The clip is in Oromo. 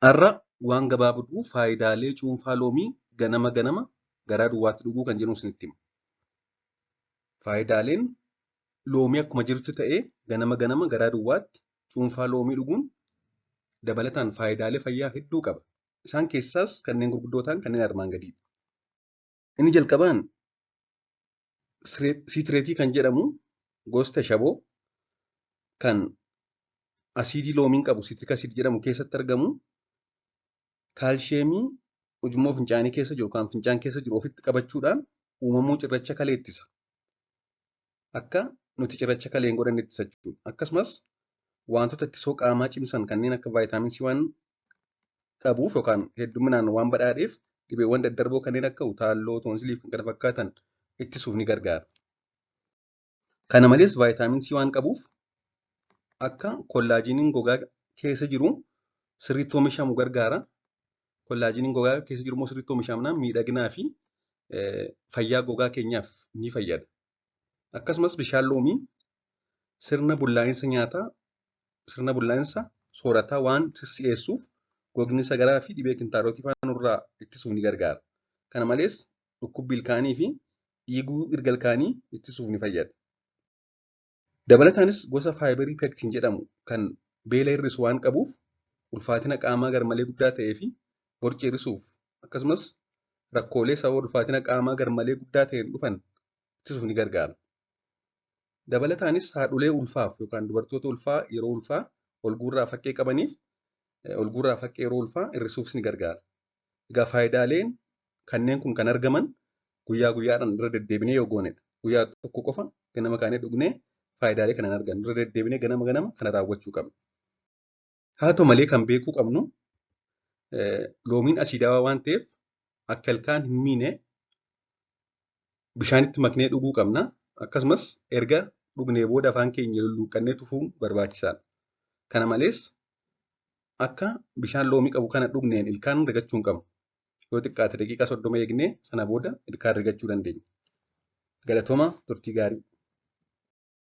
Har'a waan gabaabduu faayidaalee cuunfaa loomii ganama ganama garaa duwwaatti dhuguu kan jedhu isinitti hima. Faayidaaleen loomii akkuma jirutti ta'ee ganama ganama garaa duwwaatti cuunfaa loomii dhuguun dabalataan faayidaalee fayyaa hedduu qaba. Isaan keessaas kanneen gurguddoo ta'an kanneen armaan gadiidha. Inni jalqabaan siitireetii kan jedhamu gosta shaboo kan asiidii loomiin qabu citric acid jedhamu keessatti argamu kaalsheemii ujummoo fincaanii keessa jiru kan fincaan keessa jiru ofitti qabachuudhaan uumamuu cirracha kalee ittisa. Akka nuti cirracha kalee hin godhanne ittisa jechuudha. Akkasumas wantoota ittisoo qaamaa cimsan kanneen akka vaayitaamin C waan qabuuf yookaan hedduminaan waan badhaadheef dhibeewwan daddarboo kanneen akka utaalloo, toonsilii fi kan kana fakkaatan ittisuuf ni gargaara. Kana malees vaayitaamin C waan qabuuf akka kollaajiniin gogaa keessa jiru sirriitti oomishamu gargaara. Kollaajiniin gogaa keessa jiru immoo sirriitti oomishamnaan miidhaginaa fi fayyaa gogaa keenyaaf ni fayyada. Akkasumas bishaan loomii sirna bullaa'insa nyaataa, sirna bullaa'insa soorataa waan sissi'eessuuf gogiinsa garaa fi dhibee kintaarotii fa'aa nurraa ittisuuf ni gargaara. Kana malees dhukkubbii ilkaanii fi dhiiguu irga ilkaanii ittisuuf ni fayyada. Dabalataanis gosa faayibarii pektiin jedhamu kan beela hir'isu waan qabuuf ulfaatina qaamaa garmalee guddaa ta'ee fi borcii hir'isuuf akkasumas rakkoolee sababa ulfaatina qaamaa garmalee guddaa ta'een dhufan ittisuuf ni gargaara. Dabalataanis haadholee ulfaaf yookaan dubartoota ulfaa yeroo ulfaa ol guurraa faqqee qabaniif ol guurraa faqqee yeroo ulfaa hir'isuufis ni gargaara. Egaa faayidaaleen kanneen kun kan argaman guyyaa guyyaadhaan irra deddeebinee yoo goonedha. Guyyaa tokko qofa ganama kaanee dhugnee faayidaalee kana hin argannu. Irra deddeebinee ganama ganama kana raawwachuu qabna. Haa ta'u malee kan beekuu qabnu loomiin asiidaawaa waan ta'eef akka ilkaan hin miine bishaanitti maknee dhuguu qabna. Akkasumas erga dhugnee booda afaan keenya lulluuqqannee tufuun barbaachisaadha. Kana malees akka bishaan loomii qabu kana dhugneen ilkaan rigachuu hin qabnu. Yoo xiqqaate daqiiqaa 30 eegnee sana booda ilkaan rigachuu dandeenya. Galatooma, turtii gaarii.